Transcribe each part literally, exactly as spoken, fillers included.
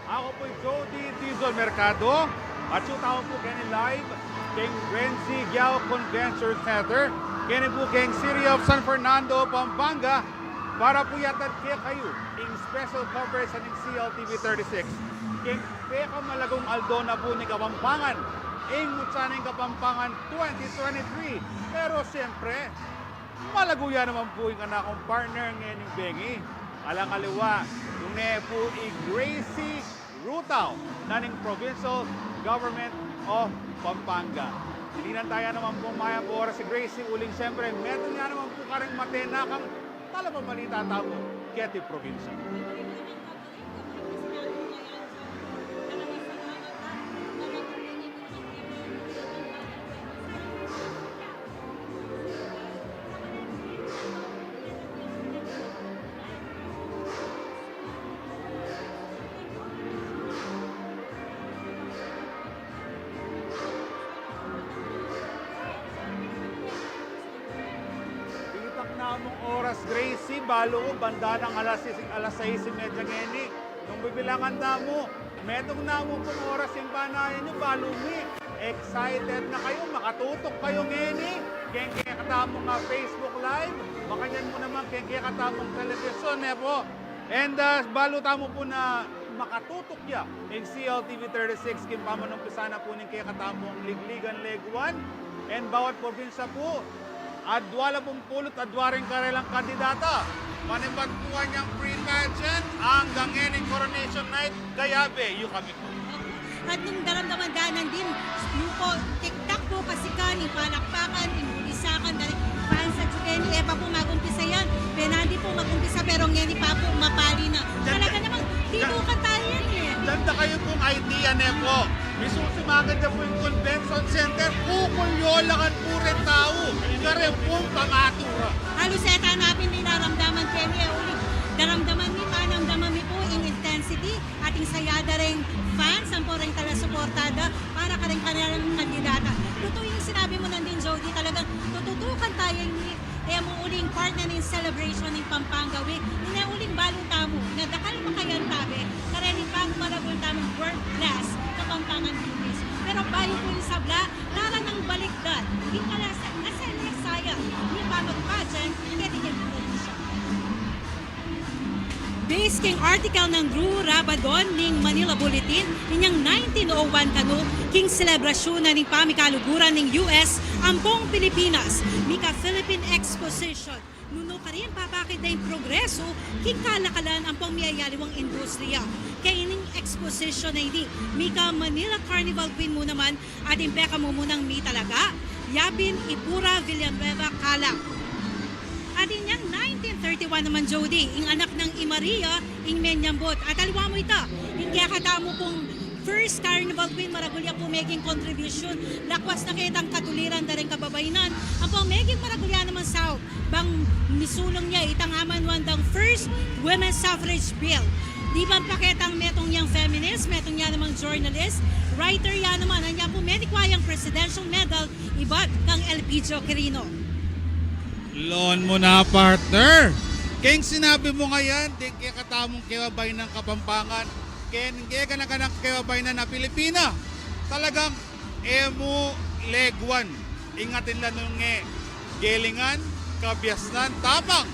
Aku pu i Jody Dizon Mercado, at atyu tamu pu keni live keng Renzi Giao Convention Center, keni pu keng City of San Fernando, Pampanga, para pu yatad kekayu ing special coverage ning C L T V thirty-six keng pekamalagung aldo na pu ning Kapampangan, ing Mutya ning Kapampangan twenty twenty-three. Pero siyempre, malagu ya naman pu ing kanakung partner ngening bengi. Alang aliwa, nune pu i Gracie Rutao na ning Provincial Government of Pampanga. Dininan taya naman pu mayap a oras i Gracie uling siyempre, metung ya naman pu kareng matenakang talapambalita tamu keti probinsya. Itak namung oras, Gracie, balu mu, banda nang alas sais, alas sais y media ngeni. Nung bibilangan namu, metung namu pung oras ing panayan yu, balu mi, excited na kayu, makatutuk kayu ngeni keng kekatamung, ah, Facebook Live, makanyan mu naman keng kekatamung telebisyon, ne pu? And, ah, balu tamu pu na makatutuk ya ing C L T V thirty-six king pamanumpisan na pu ning kekatamung ligligan leguan. And bawat probinsya pu, adwa labumpulu't adwa ring karelang kandidata. Manibat pu anyang pre-pageant anggang ngening coronation night, gayabe yu kami pu. At nung daramdaman da nandin, yu pu, tiktak pu kasikan, ing palakpakan, ing bulisakan, dahil fans at sukeni, e pa pu magumpisa yan. Penandi pu magumpisa, pero ngeni pa pu, mapali na. Diyan, talaga diyan, namang dibukan tayu yan e. Diyan da kayu pung idea, ne pu? Misusumagan da pu ing convention center, kukulyolakan pu ring tau, kareng pung pamatura. Halus e ta na pin dinaramdaman keni e, uling daramdaman mi, panamdaman mi pu ing intensity at ing saya da ring fans ampo ring talasuporta da para kareng karelang kandidata. Tutu ing sinabi mu nandin, Jody, talagang tututukan tayu ini, e mu uling part na ning celebration ning Pampanga Week. Ini uling balu tamu na dakal makayantabe kareng pagmaragul tamung world class Kapampangan beauties. Pero bayu pu ing sabla, narang balikdan ing kalasa-, kasaleksayan ning pamag-pageant keti king probinsya. Base king article nang Ru Rabadon ning Manila Bulletin, inyang nineteen oh one kanu, king selebrasyun na ning pamikaluguran ning U S ampong Pilipinas, mika Philippine Exposition, nunu karin papakit da ing progresu king kalakalan ampong miyayaliwang industriya keni. Ing exposition na ini, mika Manila Carnival Queen mu naman, atin pekamumunang mitalaga, ya pin i Pura Villanueva Cala. At inyang nineteen thirty-one naman, Jody, ing anak nang i Maria ing menyambut. At aliwa mu ita, ing kekatamu pung first Carnival Queen, maragul ya pu meging contribution, lakwas na ketang katuliran da ring kababaynan, ampong meging maragul ya namang saup bang misulung ya itang amanuan dang first women's suffrage bill. Diban pa ketang metung yang feminist, metung ya namang journalist, writer ya naman, anya pu menikwa yang Presidential Medal ibat kang Elpidio Quirino. Loan mu na, partner. Keng sinabi mu ngan, deng kekatamung kebabaynang Kapampangan, keng kekanakanang kebabaynan a Pilipina, talagang e mu leguan ing atin la nung e gelingan, kabiasnan, tapang,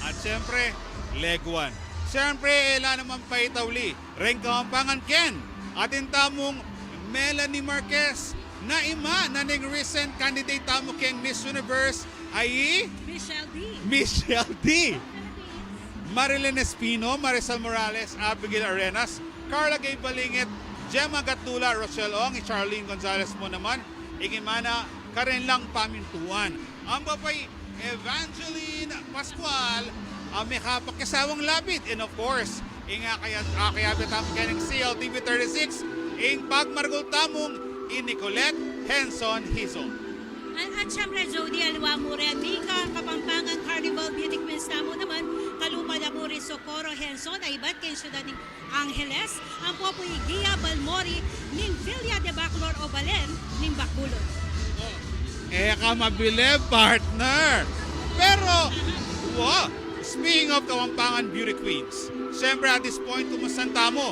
at siyempre, leguan. Siyempre, e la naman paitauli reng Kapampangan ken atin tamung Melanie Marquez, na ima na ning recent candidate tamu keng Miss Universe, a i Michelle D. Michelle D. Marilyn Espino, Maricel Morales, Abigail Arenas, Carla Gay Balingit, Gemma Gatdula, Rochelle Ong, i Charlene Gonzalez mu naman, ing ima na karen lang pamintuan. Amba pa i Evangeline Pascual, a mekapakisawang lapid, and of course, ing akaya-, akayabe tamu keng C L T V thirty-six, ing pagmaragul tamung i Nicolette Henson Hizon. At, at siyempre, Jody, aliwa mu rin, mika Kapampangan Carnival Beauty Queens tamu naman, kalupa da pu ri Socorro Henson, a ibat keng syudad ning Angeles, ampo pu i Gia Balmori ning Villa de Bacolor o Balen ning Bacolod. E ka mabilib, partner. Pero, wa, speaking of Kapampangan beauty queens, siyempre at this point, kumustan tamu?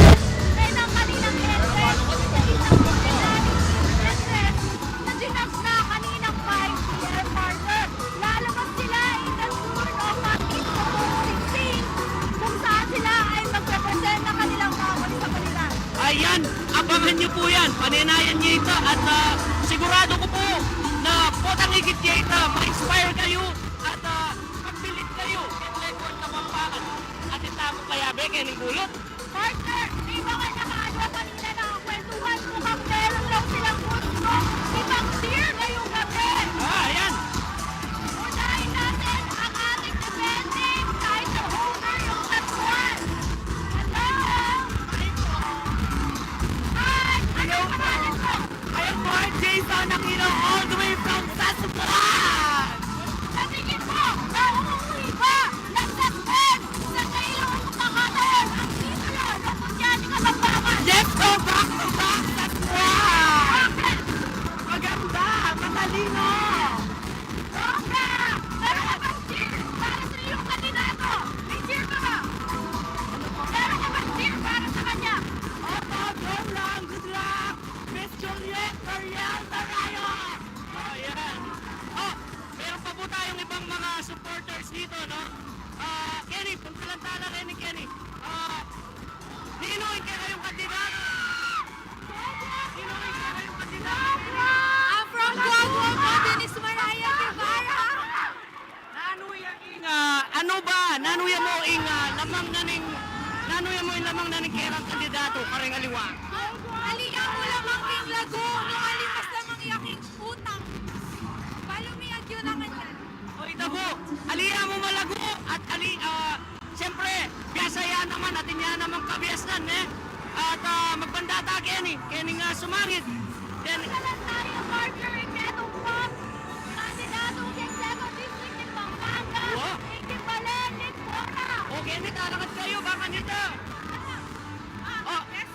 Kaya ng kaninang entrance, isang ordinary entrance na dinagsa kaninang five P M, partner. Lalabas sila in the tune of fifteen to sixteen, kung saan sila ay magpe-present ng kanilang mga munisipalidad. Ayan, abangan niyo po yan. Panenayan niyo ito at, ah, sigurado ko po na potang ikit niyo ito, ma-inspire kayo at, ah, magpilit kayo. Siyempre, buwan Kapampangan. At ito mo kaya, Be, kaya ning gulut. Partner, di ba nga nakaano kanina na kwentuhan ko kang meron daw silang gusto ipang-cheer ngayong gabi? Ah, ayan. Unahin natin ang ating defending title holder, yung Saswan. Hello! Hi! Hello po! Anong pangalan mo? Ayun po, Jason Aquino, all the way from Saswan! Sa tingin mo, mauuwi ba ng Saswan sa kailangan ng pangalan ang titulo ng Mundial ni Kapampangan? Let's go back to back, Saswan! Bakit? Maganda, matalino! Sobra! Meron ka bang cheer para sa iyong kandidato? May cheer ka ba? Meron ka bang cheer para sa kanya? Opo, go lang! Good luck! Miss Juliet Mariel Marayo! Oh, yan. Oh, meron pa po tayong ibang mga supporters dito, no? Ah, Kenny, punta lang tala rin ni Kenny. Ah, ninuin ka kayong kandidato? Ninuin ka kayong kandidato? I'm from Guagua po, Denise Mariah Guevara. Nanu ya ing, ah, ano ba? Nanu ya mo ing, ah, lamang na ning, nanu ya mo ing lamang na ning kerang kandidato kareng aliwa? Alia mu lamang ing lagu, no, alimas lamang ya king utang. Balu mi agyu na ngan yan. O, ita po, alia mu malagu at ali, ah, siyempre, biasa ya naman, atin ya naman kabiasnan, eh. At, ah, magbanda ta keni, keni nga sumangid. Then, Salan tayo, partner, ing ketong pop. Kandidato king second district ning Pampanga. Wow. King Balen ning Porac. Okay, ni talakad kayo, baka nita. Ah, Oh. yes.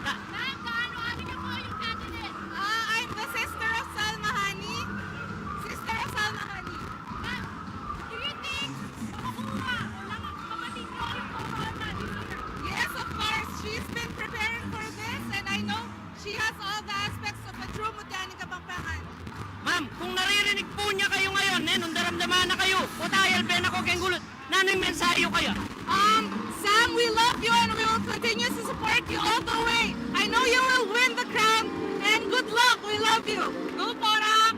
Na- Ma'am, kaano-ano niyo po yung candidate? Ah, I'm the sister of Salma Hani. Sister of Salma Hani. Ma'am, do you think makukuha ng kapatid niyo yung corona this year? Yes, of course. She's been preparing for this, and I know she has all the aspects of a true Mutya ning Kapampangan. Ma'am, kung naririnig po niya kayo ngayon, eh, nung daramdaman na kayo, o tayal ben ako keng gulut, nanu ing mensahe yu kaya? Um, Sam, we love you and we will continue to support you all the way. I know you will win the crown, and good luck. We love you. Go Porac!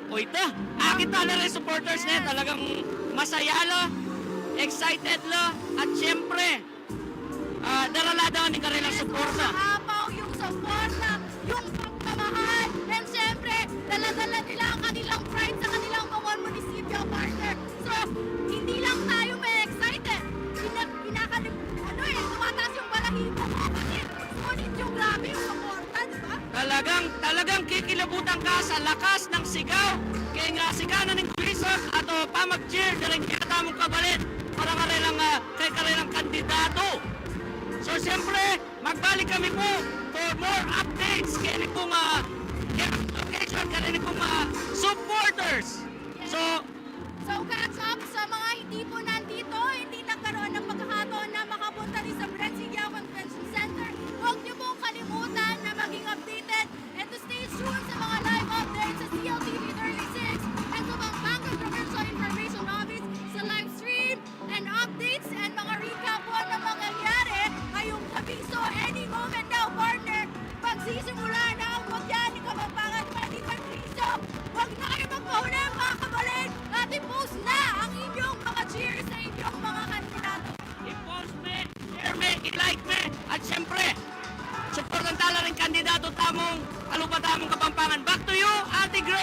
O ita, akit na rin supporters na yan. Talagang masaya la, excited la, at syempre, ah, darala da ing karelang suporta. Apaw yung suporta, yung pagmamahal, and syempre, dala-dala nila ang kanilang pride sa kanilang mga munisipyo, partner. So, hindi lang tayo may excited. Ina-, kinakalim-, ano eh, tumataas yung balahibo ko kasi ngunit yung grabe yung suporta, di ba? Talagang, talagang kikilabutan ka sa lakas ng sigaw keng, ah, sigaw na ning pulis at, o, pamag-cheer na rin kaya tamang kabalit para karelang, ah, kay karelang kandidato. So, siyempre, magbalik kami po for more updates kay ni pong, ah, kay ni pong, ah, supporters. So, So, catch up sa mga hindi po nandito, hindi nagkaroon ng pagkakataon na makapunta rin sa Brent Sidiao Convention Center. Huwag niyo pong kalimutan na maging updated and to stay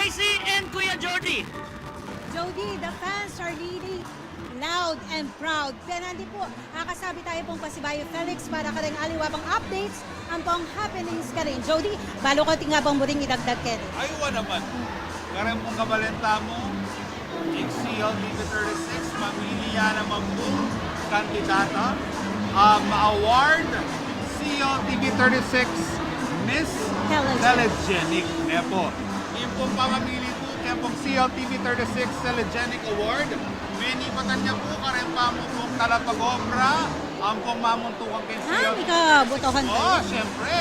Casey and Kuya Jody. Jody, the fans are really loud and proud. Penandi pu, kakasabi tayu pung pasibayu, Felix, para kareng aliwa pang updates ampong happenings karin. Jody, balu ku atin kabang buring idagdag keni. Ay, wa naman. Kareng pung kabalita mu, ing C L T V thirty-six, mamili ya naman pung kandidata, ah, ma-award C L T V thirty-six Miss Telegenic. Telegenic. Ne pu. Ing pung pamamili pu, keng pung C L T V thirty-six Telegenic Award, menipatan ya pu kareng pamu pung talapag-obra ampong mamuntukan keng Ah, C L T V ika, botohan Oh, tayu. Siyempre.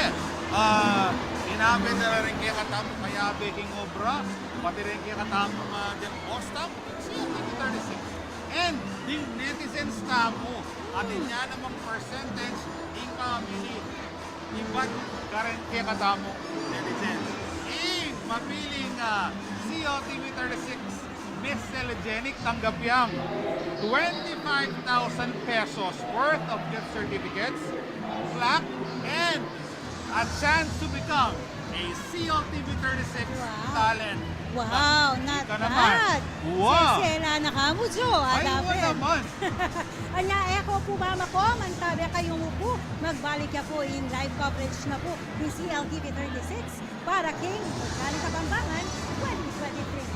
Ah, inabe na la rin kekatamu, kayabe king obra, pati rin kekatamu, ah, deng boss tamu, C L T V thirty-six. And ding netizens tamu, atin ya namang percentage ing pamili ibat kareng kekatamung netizens. Ing mapiling, ah, C L T V thirty-six Miss Telegenic, tanggap yang twenty-five thousand pesos worth of gift certificates, plaque, and a chance to become a C L T V thirty-six Wow. talent. Wow, Ika not naman. bad. Wow. Sesela na ka mu, Jo. Ay, Ala, wa Ben. Naman. Anya, e ko pu ba makomantabe kayu mu pu, magbalik ya pu ing live coverage na pu ning C L T V thirty-six para king Organi Kapampangan twenty twenty-three.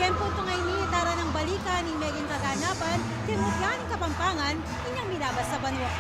King punto ngeni, tara nang balikan ing meging kaganapan king mutya ning Kapampangan inyang milabas a banua.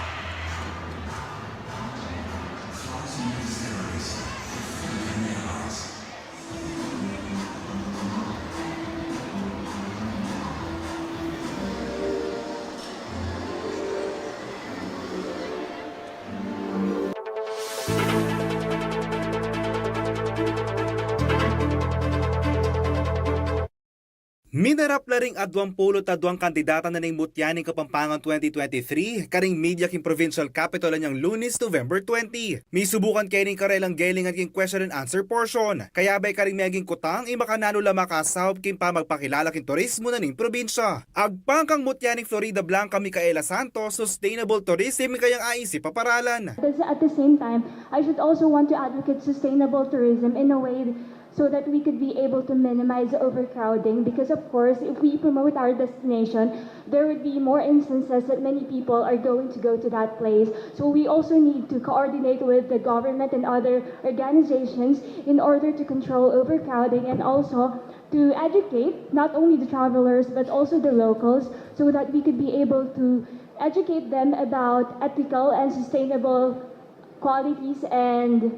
Minarap la ring aduang pulu't aduang kandidata na ning mutya ning Kapampangan twenty twenty-three karing media king provincial capital anyang Lunes, November twenty. Misubukan keni ing karelang gelingan king question and answer portion. Kayabe karing meging kutang, e makananu la makasaup king pamagpakilala king turismo na ning probinsya. Agpang kang mutya ning Floridablanca, Micaela Santos, sustainable tourism ing kayang aisip a paralan. Because at the same time, I should also want to advocate sustainable tourism in a way so that we could be able to minimize overcrowding. Because, of course, if we promote our destination, there would be more instances that many people are going to go to that place. So we also need to coordinate with the government and other organizations in order to control overcrowding and also to educate not only the travelers but also the locals, so that we could be able to educate them about ethical and sustainable qualities and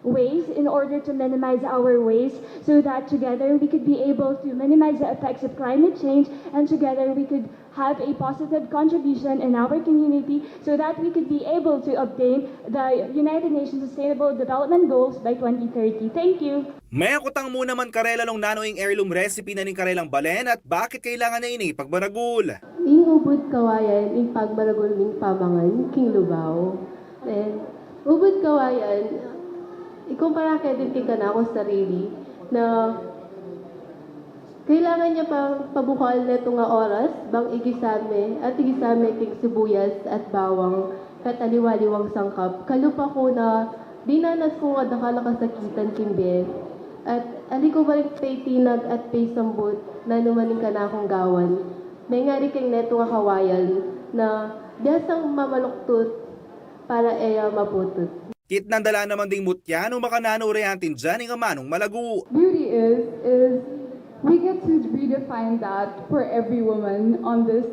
ways in order to minimize our waste, so that together we could be able to minimize the effects of climate change, and together we could have a positive contribution in our community, so that we could be able to obtain the United Nations Sustainable Development Goals by twenty thirty. Thank you. Mekutang mu naman karela nung nanu ing heirloom recipe na ning karelang balen at bakit kailangan na ining ipagmaragul. Ing ubud kawayan ing pagmaragul ning pamangan king Lubao. Eh, ubud kawayan, ikumpara ke din king kanakung sarili na kailangan ya pa pabukal neto nga oras bang igisa me at igisa me king sibuyas at bawang kat aliwa-liwang sangkap. Kalupa ku na dinanas ku nga dakal a kasakitan king bie. At ali ku pa ring peitinag at peisambut nanu man ing kanakung gawan. Mengari keng neto nga kawayan na biasang mamaluktut para e ya maputut. Kitnan da la naman ding mutya nung makananu re anting ning amanung malagu. Beauty is, is we get to redefine that for every woman on this,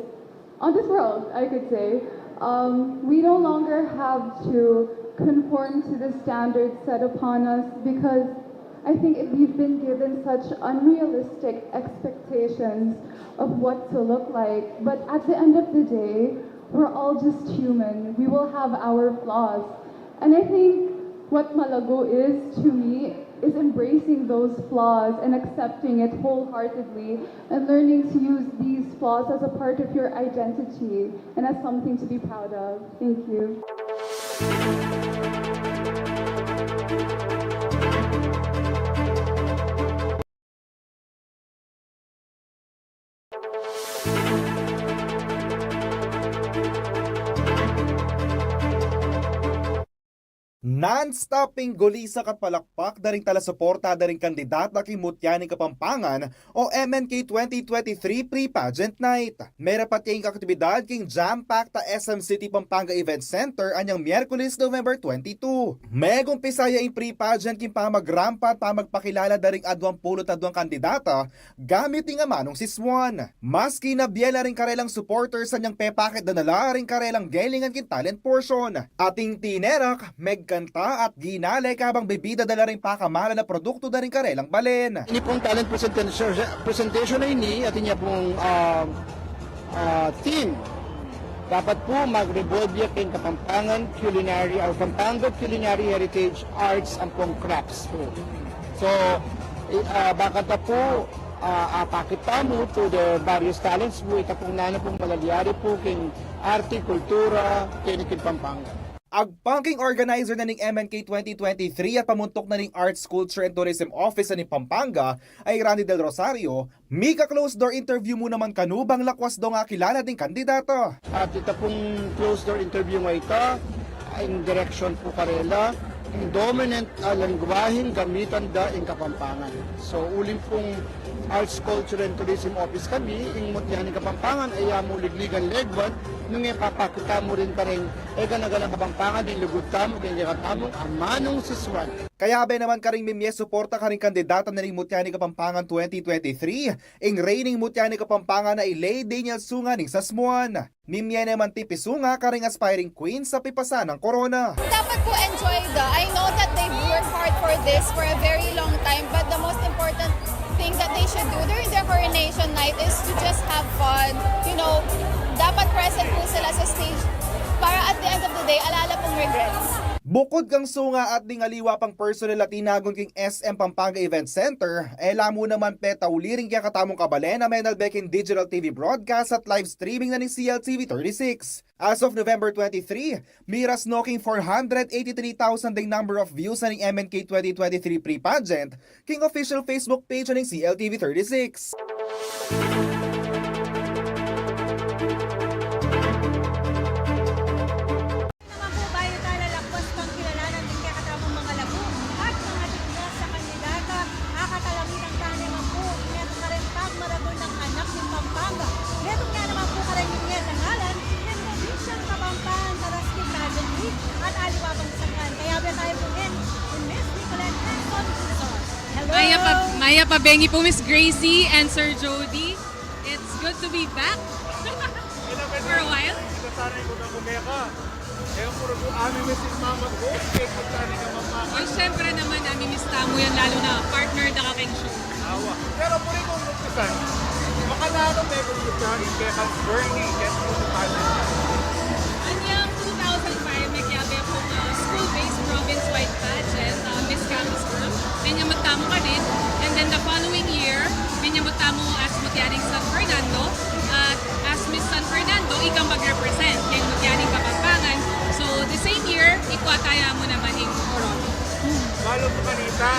on this world, I could say. Um, we no longer have to conform to the standards set upon us because I think it, we've been given such unrealistic expectations of what to look like. But at the end of the day, we're all just human. We will have our flaws. And I think what malagu is to me is embracing those flaws and accepting it wholeheartedly and learning to use these flaws as a part of your identity and as something to be proud of. Thank you. Non-stop ing gulisak at palakpak da ring talasuporta da ring kandidata king mutya ning Kapampangan o M N K twenty twenty-three Pre-Pageant Night. Merapat ya ing aktibidad king jam-packed a S M City Pampanga Event Center anyang Miyerkules, November twenty-two. Megumpisa ya ing pre-pageant king pamagrampa at pamagpakilala da ring aduang pulu't aduang kandidata gamit ing amanung siswan. Maski na bie la ring karelang supporters anyang pepakit da na la ring karelang gelingan king talent portion. Ating tinerak, megkanta at ginale kabang bibida da la ring pakamalan a produktu da ring karelang balen. Ini pong talent presentation, presentation a ini, atin ya pong, ah, ah, theme. Dapat po mag-revolve ya keng Kapampangan Culinary or Pampanga Culinary Heritage Arts and pong Crafts po. So, i-, ah, bakanta po, ah, apakit tamu to the various talents po, ita pong nanu pong malalyari po keng arte, kultura, keni keng Pampanga. Agpang king organizer na ning M N K twenty twenty-three at pamuntuk na ning Arts, Culture and Tourism Office na ning Pampanga, a i Randy Del Rosario, mika-closed door interview mu naman kanu bang lakwas da nung akilala ding kandidata. At ita pong closed door interview nga ita, ing direksyon po karela, Dominant a lengguaheng gamitan da ing Kapampangan. So, uling pung Arts, Culture and Tourism Office kami, ing Mutya ning Kapampangan, e ya mu ligligan legwan, nung e papakita mu rin kareng e gana-ganang Kapampangan, ding lugud tamu, keng kekatamung amanung sisuan. Kayabe naman karing mimie suporta karing kandidata na ning Mutya ning Kapampangan twenty twenty-three, ing reyna ning Mutya ning Kapampangan a i Lady Daniel Sunga ning Sasmuan. Mimie naman tipisunga karing aspiring queen sa pipasan nang korona. Dapat po enjoy the, I know that they've worked hard for this for a very long time, but the most important thing that they should do during their coronation night is to just have fun. You know, dapat present po sila sa stage para at the end of the day, ala la pong regrets. Bukod kang Sunga at ding aliwa pang personal a tinagun king S M Pampanga Event Center, e la mu naman petauli ring kekatamung kabalen a menalbe king digital T V broadcast at live streaming na ning C L T V thirty-six. As of November twenty-three, miras no king four hundred eighty-three thousand ding number of views na ning M N K twenty twenty-three pre-pageant king official Facebook page na ning C L T V thirty-six. Naman po, bayu ta lalakwas pang kilalanan ding kekatamung mga lagu at mga tignas a kandidata, akatalangitan ta naman po ing metung kareng pagmaragul nang anak ning Pampanga. Metung ya naman po kareng mimie a ngalan ning Provincial Kapampangan Karaski Pageantry at aliwa pang sangkan. Kayabe tamu pu ngeni kang Miss Nicolette Quezon Quezon. Hello! Mayap a, mayap a bengi pu, Miss Gracie and Sir Jody. It's good to be back for a while. Kita sana ikut aku kaya ka. Kaya puro ku ami miss in mama ko, kaya ikut sana ka mama. Ay, syempre naman, ami miss tamu yan, lalo na partner da ka keng show. Awa. Pero puri kung umpisan, makananu me umpisan ing kekang journey, kekang beauty pageant? Anyang two thousand five, mekiabe kung, ah, school-based province-wide pageant, ah, Miss Campus Girl. Menyamut tamu karin, and then the following year, menyamut tamu as Mutya ning San Fernando, at as Miss San Fernando, ikang mag-represent keng Mutya ning Kapampangan. So, the same year, ikua taya mu naman ing korona. Balu mu kanita,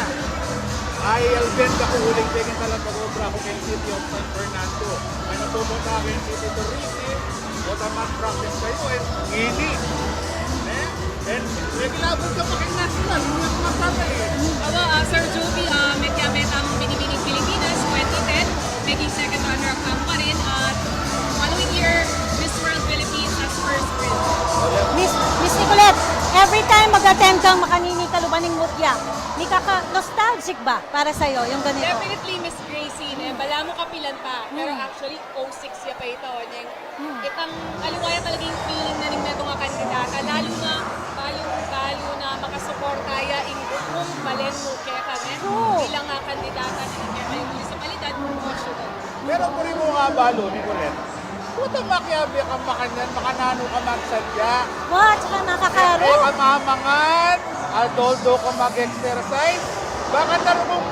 ay, alben da ku uling pegin talaga obra ku keng City of San Fernando. Ay, napupunta keng City Tourism, o taman practice kayu, eh, ngeni. Eh? And, eh, kilabot ka pa keng national, hindi ako magkamali. Awa, ah, Sir Joby, ah, mekiabe tamung Binibining Pilipinas, twenty ten, meging second runner-up tamu karin, at following year, Miss World Philippines as first princess. Miss, Miss Nicolette, every time mag-attend kang makanini kaluban ning Mutya, mikaka-nostalgic ba para sa'yo yung ganito? Definitely, Miss Gracie, ne? Balamu kapilan pa. Pero actually, oh six ya pa ita, o, neng Hmm. Itang aliwa ya talaga ing feeling na ning metung a kandidata, lalu na balu, balu na makasuporta ya ing bukung balen mu keka, ne? True. Bilang, ah, kandidata na ning keka ing munisipalidad, o syudad. Pero puri mu nga balu, Nicolette, kuta makiabe kang makanyan, makananu ka magsadya. Wa, tsaka makakaru. E ka mamangan, although ka mag-exercise, baka tarukung,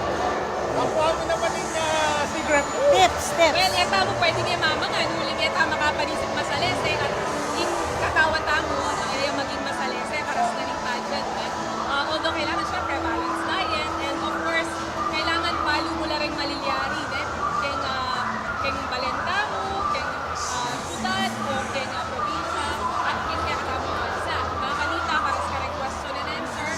aku, amin naman ing, ah, secret. Tips, tips. Well, e tamu pwedeng e mamangan, uling e tamu makapanisip masalese, at ing katawan tamu, ano, e ya maging masalese, karas na ning pageant, eh. Ah, although kailangan, syempre, balanced diet, and of course, kailangan balu mu la ring malilyari, eh. Keng, ah, keng balen tamu, keng, ah, syudad, o keng, ah, probinsya, at keng kekatamung bansa. Makanita, karas kareng question and answer,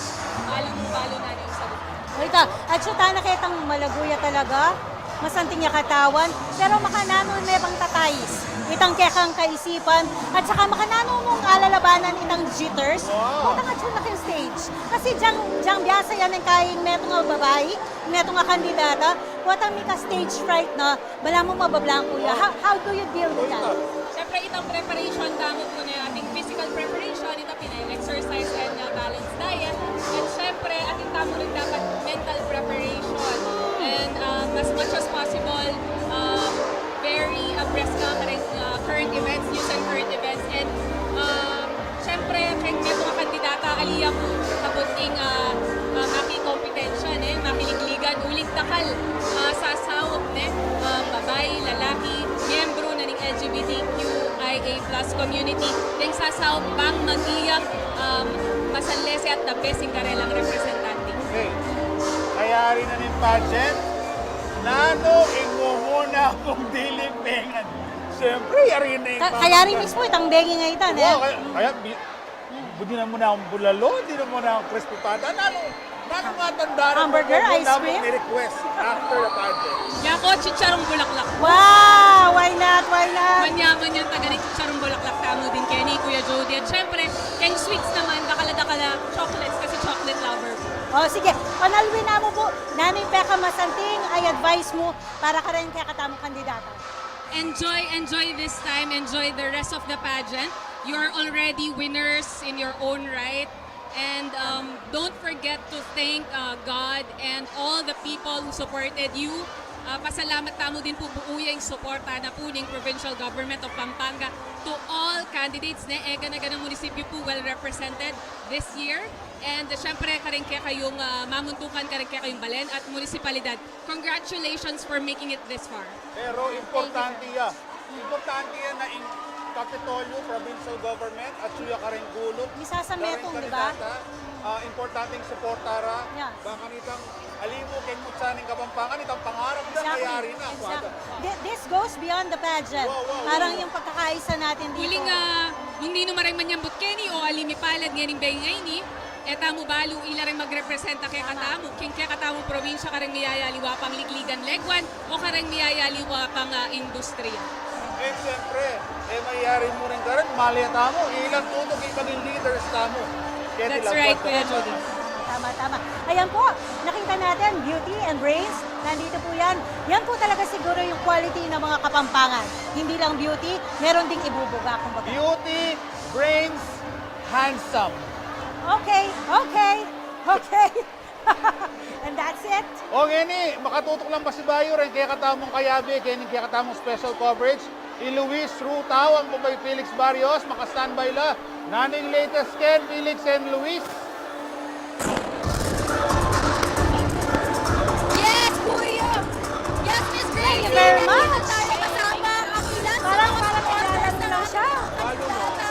balu mu, balu na ning salup. Oy, ta, at siya, tana ketang malagu ya talaga. Masanting ya katawan. Pero makananu me bang tatayis itang kekang kaisipan? At saka makananu mung alalabanan itang jitters? Wow. Potang atsu na keng stage. Kasi dyang, dyang biasa ya ing kayang metung a babai, metung a kandidata. Potang mika stage fright na, balamu mabablangku ya. How, how do you deal with that? Siyempre, itang preparation tamu pu ne, ating physical preparation, ita pin e exercise and, uh, balanced diet. And siyempre, atin tamu rin dapat mental preparation. And, um, as much as possible, um, very abreast ka kareng, uh, current events, news and current events. And, um, siyempre, keng metung a kandidata, ali ya pu kabuting, uh, uh, makikompetensya, ne, makiligligan, uling dakal, uh, sasaup, ne, uh, babai, lalaki, miyembru na ning L G B T Q I A plus community, deng sasaup bang maging, um, masalese at the best ing karelang representante. Okay. Kayari na ning pageant, nanu ing mumuna mung dilipengan? Siyempre, yari na ing Ka-, kayari mismu itang bengi nga ita, ne? Oo, kaya, kaya, bi-, Budi na mu na ang bulalo, di na mu na ang crispy pata. Nanu, nanu matanda na Hamburger, ice cream? Ni-request after the pageant. Yaku, chicharong bulaklak. Wow! Why not? Why not? Manyaman yang taga ni chicharong bulaklak tamu din, Kenny, Kuya Jody. At syempre, keng sweets naman, dakal-dakal a chocolates kasi chocolate lover. O, sige. Panalwin namu pu, nanu ing pekamasanting a advice mu para kareng kekatamung kandidata? Enjoy, enjoy this time, enjoy the rest of the pageant. You're already winners in your own right. And um, don't forget to thank uh, God and all the people who supported you. Uh, pasalamat tamu din pu, buo ya ing suporta na pu ning Provincial Government of Pampanga to all candidates ne, e gana-ganang munisipyu pu well represented this year. And uh, syempre, kareng kekayung uh, mamuntukan, kareng kekayung balen at munisipalidad. Congratulations for making it this far. Pero importante ya. Importante ya na ing Kapitolyo, provincial government, at suya kareng gulup, Misasametung, kareng di ba? Kandidata, ah, importanteng suporta ra. Yeah. Bang kanitang alimu keng mutya ning Kapampangan, itang pangarap na, Exactly. Mayari na. Exactly. Kuwada. Thi- This goes beyond the pageant. Wow, wow, wow. Parang yung pagkakaisa natin dito. Uling, ah, nung ninu mareng manyambut keni o ali mipalad ngening bengay ni, e tamu balu ila reng magrepresenta kekatamu, keng kekatamung probinsya, kareng miyayaliwa pang ligligan, leguan, o kareng miyayaliwa pang ah, industriya. Eh, siyempre, eh, mayari mu rin karin, malay tamu, ilan tutu ing maging leaders tamu. Keti That's lagwad right, ka Kuya pa. Jody. Tama, tama. Ayan po, nakita natin, beauty and brains, nandito po yan. Yan po talaga siguro yung quality ng mga Kapampangan. Hindi lang beauty, meron ding ibubuga, kumbaga. Beauty, brains, handsome. Okay, okay, okay. And that's it. O ngeni, makatutuk lang pasibayu reng kekatamung kayabe, keng kekatamung special coverage. I Luis Rutao, anggo pa i Felix Barrios, maka-standby la. Nanu ing latest ken Felix and Luis? Yes, Kuya! Yes, Miss Grace! Thank you very much. Tayo kasama ang ilan sa Parang, mga parang kilala supporters ko ng lang siya. ating kandidata.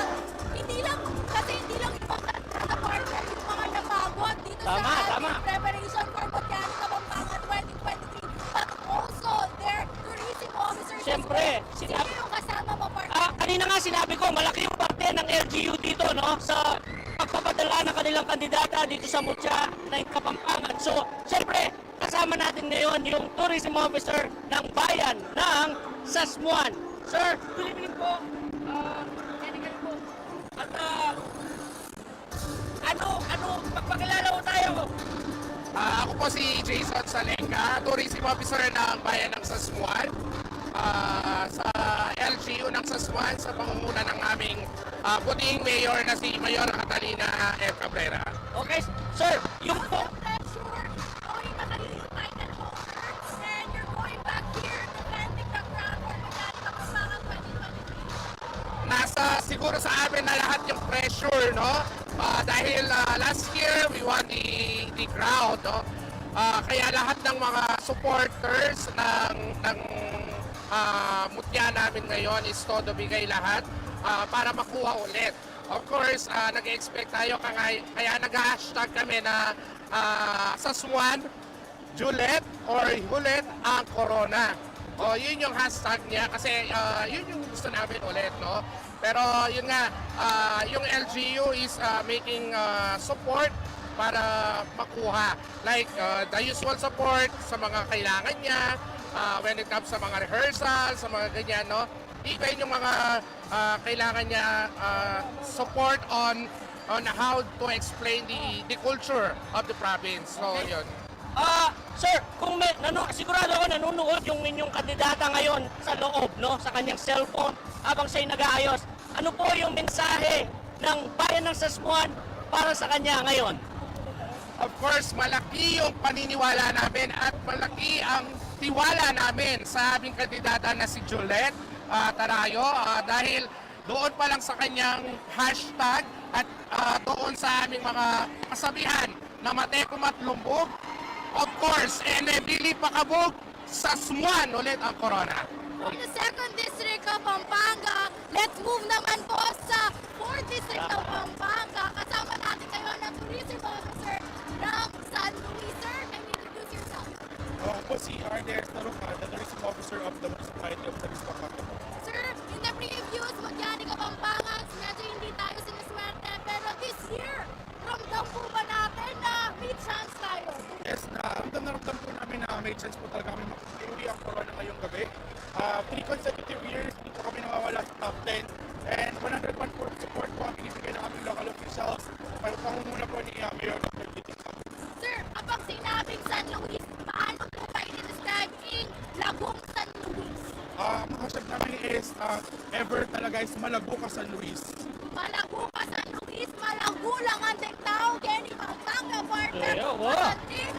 Hindi lang, kasi hindi lang yung mga kandidata partner, yung mga napagod dito Tama, sa ating tama. preparation for Mutya ni Kapampangan twenty twenty-three, but also their tourism officers. Siyempre, Sino sinabi- yung kasama mo, partner? Ah, kanina nga sinabi ko, malaki yung parte ng L G U dito, no? Sa pagpapadala ng kanilang kandidata dito sa Mutya ng Kapampangan. So, siyempre, kasama natin ngayon yung tourism officer ng bayan ng Sasmuan. Sir, good evening po. Ah, Jenny Gary po. At ah, ano, ano, magpakilala po tayo. Ah, ako po si Jason Salenga, tourism officer ng bayan ng Sasmuan. Ah, sa L G U ng Sasmuan, sa pangunguna ng aming ah, puting mayor na si Mayor Catalina M. Cabrera. Okay, sir, yung po. Pressure, going na kayo yung title holders, and you're going back here defending the crown for Mutya ni Kapampangan twenty twenty-three. Nasa siguro sa amin na lahat yung pressure, no? Ah, dahil ah, last year we won the, the crown, no? Ah, kaya lahat ng mga supporters ng, ng ah, Mutya namin ngayon is todo bigay lahat ah, para makuha ulit. Of course, ah, nag-expect tayo, kaya, kaya nag-hashtag kami na ah, Sasmuan, Juliet, or Juliet ang Corona. O, yun yung hashtag niya kasi ah, yun yung gusto namin ulit, no? Pero yun nga, ah, yung L G U is ah, making ah, support para makuha. Like ah, the usual support sa mga kailangan niya, ah, when it comes sa mga rehearsal, sa mga ganyan, no? Even yung mga ah, kailangan niya ah, support on on how to explain the the culture of the province. So, yun. Ah, sir, kung may, nanu, sigurado ako nanonood yung inyong kandidata ngayon sa loob, no, sa kanyang cellphone habang siya'y nag-aayos. Ano po yung mensahe ng bayan ng Sasmuan para sa kanya ngayon? Of course, malaki yung paniniwala namin at malaki ang tiwala namin sa aming kandidata na si Juliet ah, Tarayo ah, dahil doon pa lang sa kanyang hashtag at ah, doon sa aming mga kasabihan na Matekum at Lumbug, of course, Ene Bili Pakabug, Sasmuan ulit ang Corona. From the second district of Pampanga, let's move naman po sa fourth district of Pampanga. Kasama natin ngayon ang tourism officer ng San Luis. Sir, can you introduce yourself? Ako po si Arnes Taruca, the tourism officer of the municipality of San Luis, Pampanga po. Sir, in the previous Mutya ni Kapampangan, medyo hindi tayo sinuswerte, pero this may chance po talaga kami makasabay ang Corona ngayong gabi. Ah, three consecutive years, hindi po kami nawawala sa top ten. And one hundred one po support po ang binibigay ng aming local officials. May pangunguna po ni, ah, Mayor Doctor Vivian. Sir, kapag sinabing San Luis, paano po ba i-describe ang Laguna, San Luis? Ah, ang masasabi namin is, ah, ever talaga is malago ka, San Luis. Malago ka, San Luis, malago lang ang tao, keni Pampanga, Quarter, Ayo, wa.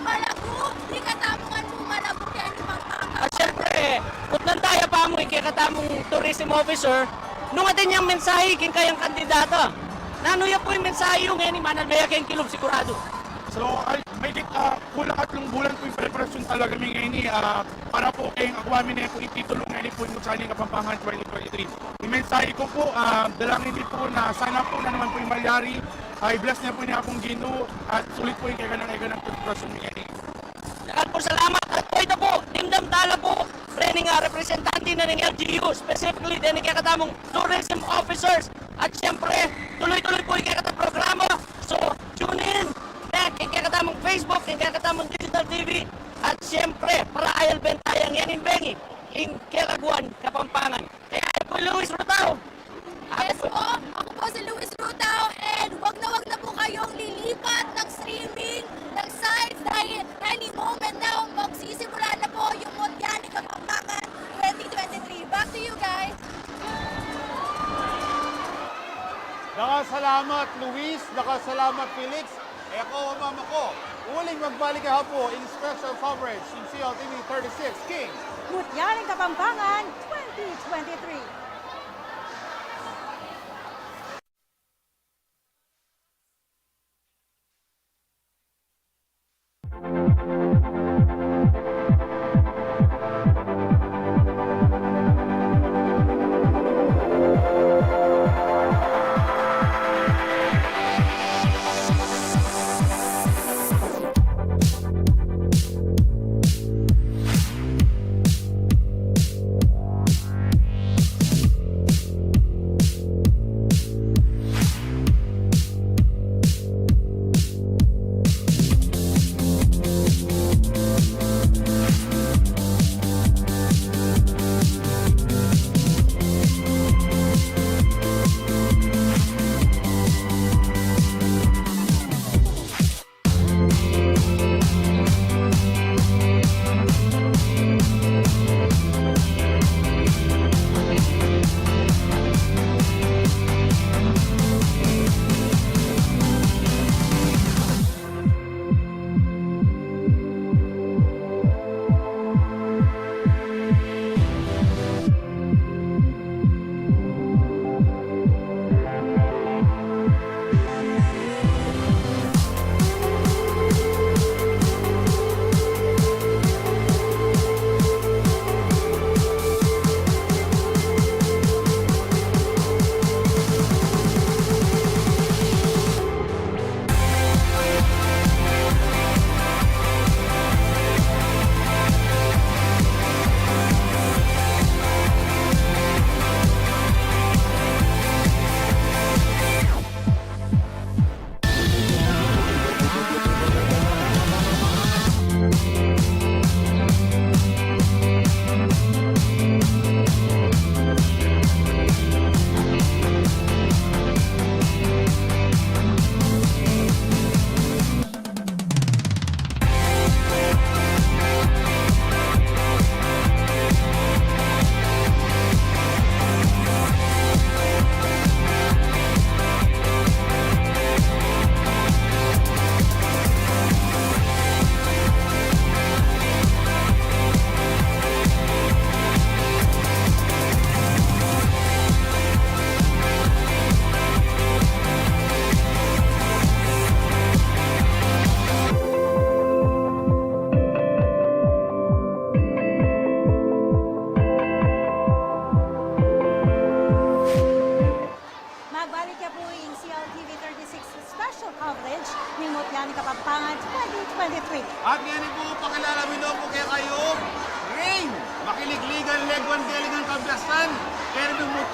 Malago, di katamungan mu, malago keni Pampanga. At syempre, kutnan taya pa mu, kaya katamung tourism officer, nung atin yang mensahe, king kayang kandidata. Nanu ya pu ing mensahe yu ngeni, manalbe ya keng kilub sigurado. So, ay, may git, ah, kulang tatlung bulan po yung preparasyon talaga mi ngeni, ah, para po keng akwa mi ne po ing titulo ngeni po ing Mutya ning Kapampangan twenty twenty-three. Ing mensahe ku po, ah, dalangin mi po na sana po na naman po ing malyari, ah, i-bless ne po ini akong Ginu, at sulit po ing kekana ing preparasyon mi ngeni. Dakal pung salamat. At pu ita pu, dimdam tala pu rening, ah, representante na ning L G U, specifically deni kekatamung tourism officers. At syempre, tuloy-tuloy pu ing kekatang programa. So, tune in na king kekatamung Facebook, king kekatamung digital T V. At syempre, para ayal bentayang yan ing bengi, ing kelaguan Kapampangan. Kaya pu Luis Rutao. Yes po, ako po si Luis Rutao, and wag na wag na po kayong lilipat ng streaming, ng sites, dahil any moment now, magsisimula na po yung Mutya ning Kapampangan twenty twenty-three. Back to you guys. Dakal a salamat, Luis. Dakal a salamat, Felix. E ko, mama ko. Uling magbalik ya pu ing special coverage ning C L T V thirty-six king Mutya ning Kapampangan twenty twenty-three.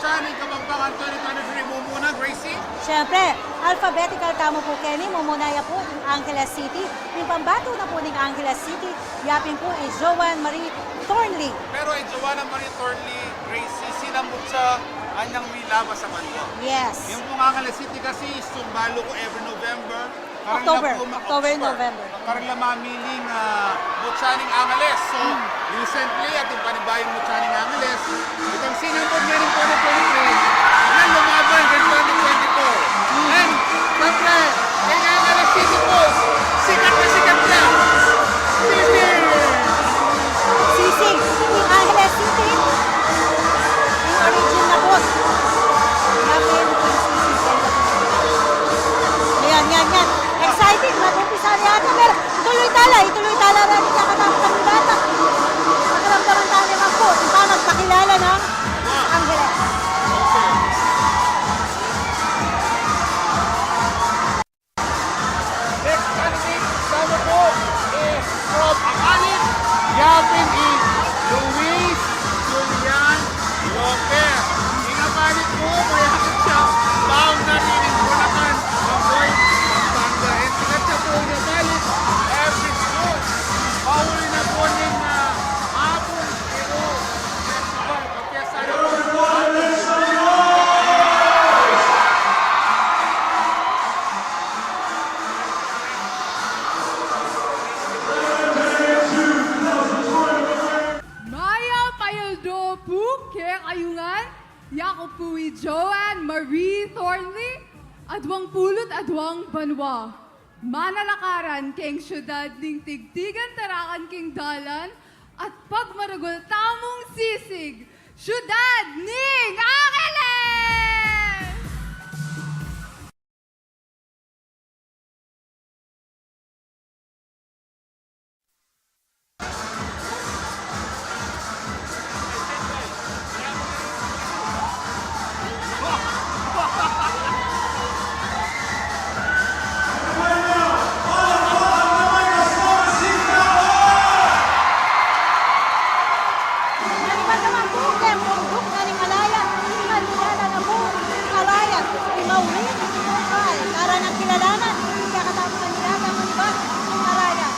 Ning Kapampangan twenty twenty-three, mumuna, Gracie? Siyempre, alphabetical tamu pu keni, mumuna ya pu ing Angeles City. Ing pambatu na pu ning Angeles City, ya pin pu i Joanne Marie Thornley. Pero i Joanna Marie Thornley, Gracie, sinamut ya anyang milabas a banua. Yes. Ing pung Angeles City kasi, sumbalu ku every November, Karang October. La pu ma-, October, October. November. Karang la mamiling, ah, mutya ning Angeles. So, recently, atin panibayung mutya ning Angeles. Itang sinambut ngening twenty twenty-three, na lumaban keng twenty twenty-four. And, syempre, keng Angeles City pu, sikat na sikat na. Sisig! Sisig. Ing Angeles City, ing origin na pu. Grabe, ing sisig. Ayan, yan, yan. Exciting, mag-umpisa na yata, pero ituloy tala, ituloy tala na rin, kakatapos ng bata. Pakiramdaman tayo naman po, di ba, magpakilala ng Angeles. Next candidate, sama po, is from Apalit, ya pin i Luis Julian Lopez. Ing Apalit pu, mayakit ya, boundary ning Bulacan, Mamboy, Pampanga. And sikat ya pu ing Apalit every June. Pauli na pu ning, ah, Mabung Biru Festival. Papiesta na pu. Mayap a aldo pu kekayu ngan, yaku pu i Joanne Marie Thornley, aduang pulu't aduang banua. Manalakaran keng syudad ning tigtigan tarakan king dalan at pagmaragul tamung sisig, syudad ning Angeles! Manibat naman pu keng bunduk na ning Alayan, ing kandidata na pu ning Alayan, i Maureen Ukay, para nang kilalanan ing kakatapusan nila na manibat ning Alayan.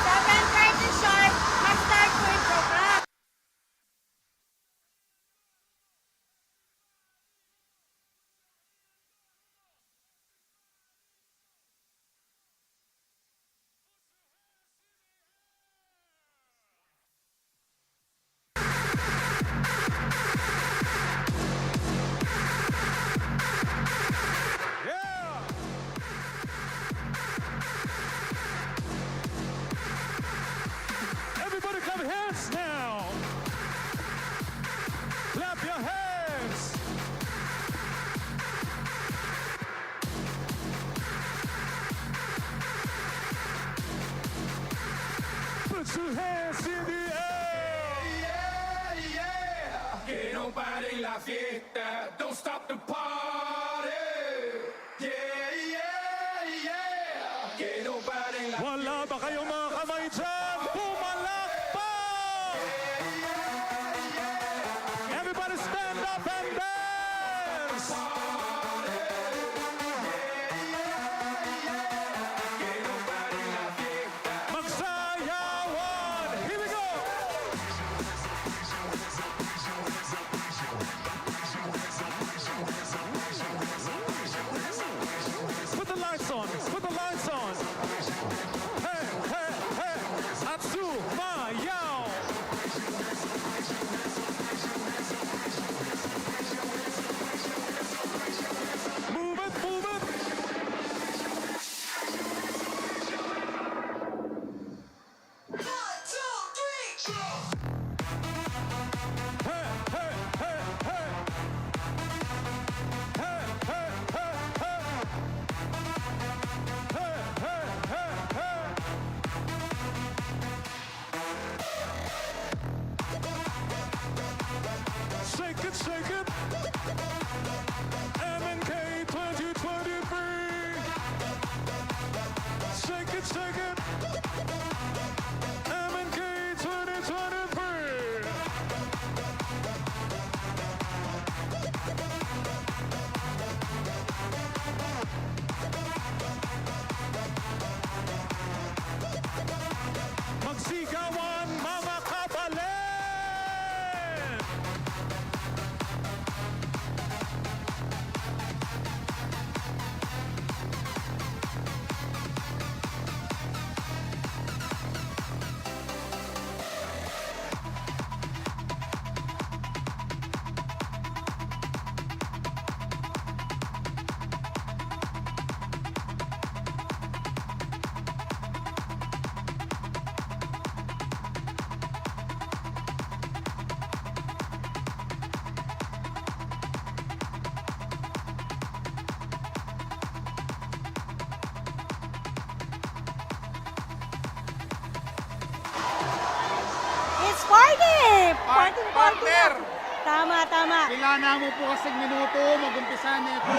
Seven thirty sharp, mag-start po yung program. Yeah! Everybody clap your hands now. Clap your hands. Put your hands in the air. Yeah, yeah. Que no pare la fiesta. Don't stop the party. Yeah, yeah, yeah. Que no pare la Wala ba kayong mga kamay dyan? Pumalakpak! Everybody stand up and dance! Magsayawan! Here we go! Put the lights on! Put the lights on! Hey, hey, hey! At sumayaw! Sige! Party, party na. Partner! Tama, tama. Kailangan mo po kasing minuto, mag-umpisa na ito.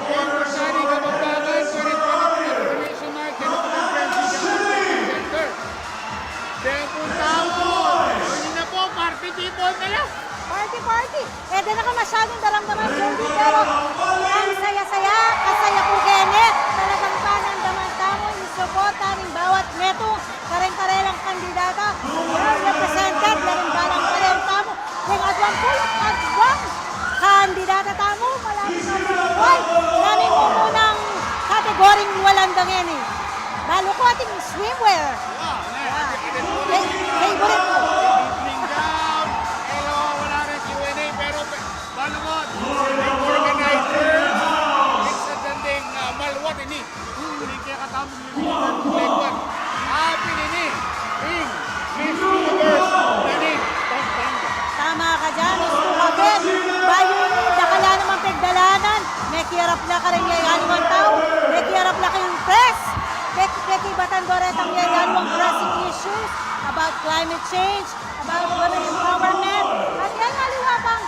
Yung Rosario Kapampangan, twenty twenty-three International Kenneth Conference Center. Then, punta po. Yun na po, party people na lang. Party, party. E, di na ka masyadong daramdaman, Jody, pero ang saya-saya, kasaya ku keni. Talagang panandaman tamu ing suporta ning bawat metung kareng karelang kandidata. Well represented na ring balang balen tamu. Deng aduang pulu't aduang kandidata tamu, malapit na rin buhay. Nanu ing mumunang kategoring walang dangeni? Balu ku ating swimwear. Wow, ne, yeah. Ating, ating favorite ko. Evening gown. Hello, wala rin Q and A, pero pe-, balu mo, organizer, it's a danding, ah, maluwat ini. Ini kaya katamung limitan, lengguan. Apin ini, ing Miss Universe na ning Pampanga. Tama ka diyan, Mister Joaquin. Bayu ini, dakal la namang pigdalanan. Mekiarap la kareng yayaliwang tau, mekiarap la kareng press, pek-, pekibatan do retang yayaliwang pressing issues about climate change, about women empowerment, at yayaliwa pang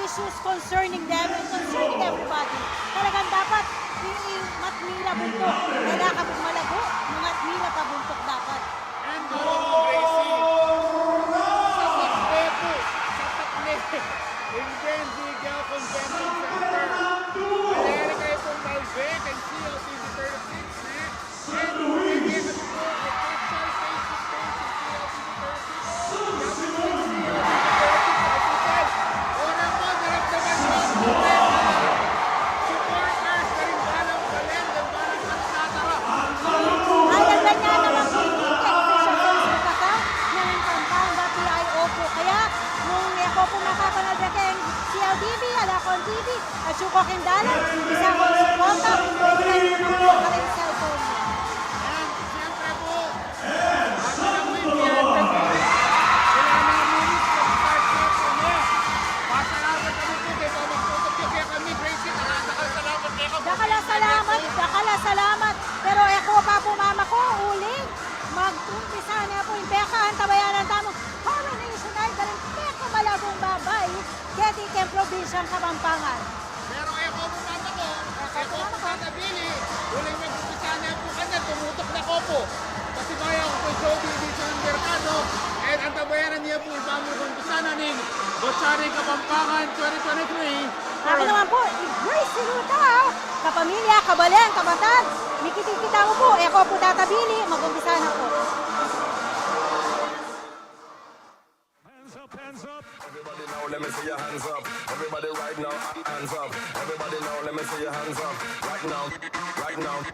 issues concerning them and concerning everybody. Talagang dapat, i-, i-, matmila buntuk. Kailangan pung malagu, matmila pa buntuk dapat. And, uh, Gracie, sa takbe po, sa takbe, in Gen Z Girl Convention Center. Malere kayu pung Malbec and C L T V thirty-six, ne? And we give it po a official Facebook page in C L T V thirty-six. Ora po, daramdaman po, supporters, karing balang balen, karing balang Ay, ang ganyan naman po yung official Facebook account ng Pampanga P I O po. Kaya, nung e ko po makapanood na keng C L T V, Alacon T V, at Suko Kindalan, bisa ko suporta, pwede kayo naman po pa rin cellphone niyo. And, siyempre po, ang kami, kaya namin, kaya namin, pasalamat kami po kay Mama Tutok, kaya kami, Gracie, salamat, salamat, salamat. Dakal a salamat, dakal a salamat. Pero e ko pa po, Mama ko, uling mag-umpisa na po ing pekaantabayanan tamung Coronation Night, karing pekamalabung babai keti keng probinsyang Kapampangan. Pero e ko po, Mama ko, e ko po tatabili, uling mag-umpisa na po kanya, tumutok na ko po. Kasi kaya ko po, Jody Dizon Mercado, and antabayanan niya po ing pamag-umpisa na ning Botsari Kapampangan twenty twenty-three. Ako naman po, i Gracie Lutao. Kapamilya, kabalen, kabatan, mikit-ikit tamu pu, e ko pu tatabili, mag-umpisa na pu. Hands up, hands up. Everybody now, let me see your hands up. Everybody right now, hands up. Everybody now, let me see your hands up. Right now, right now.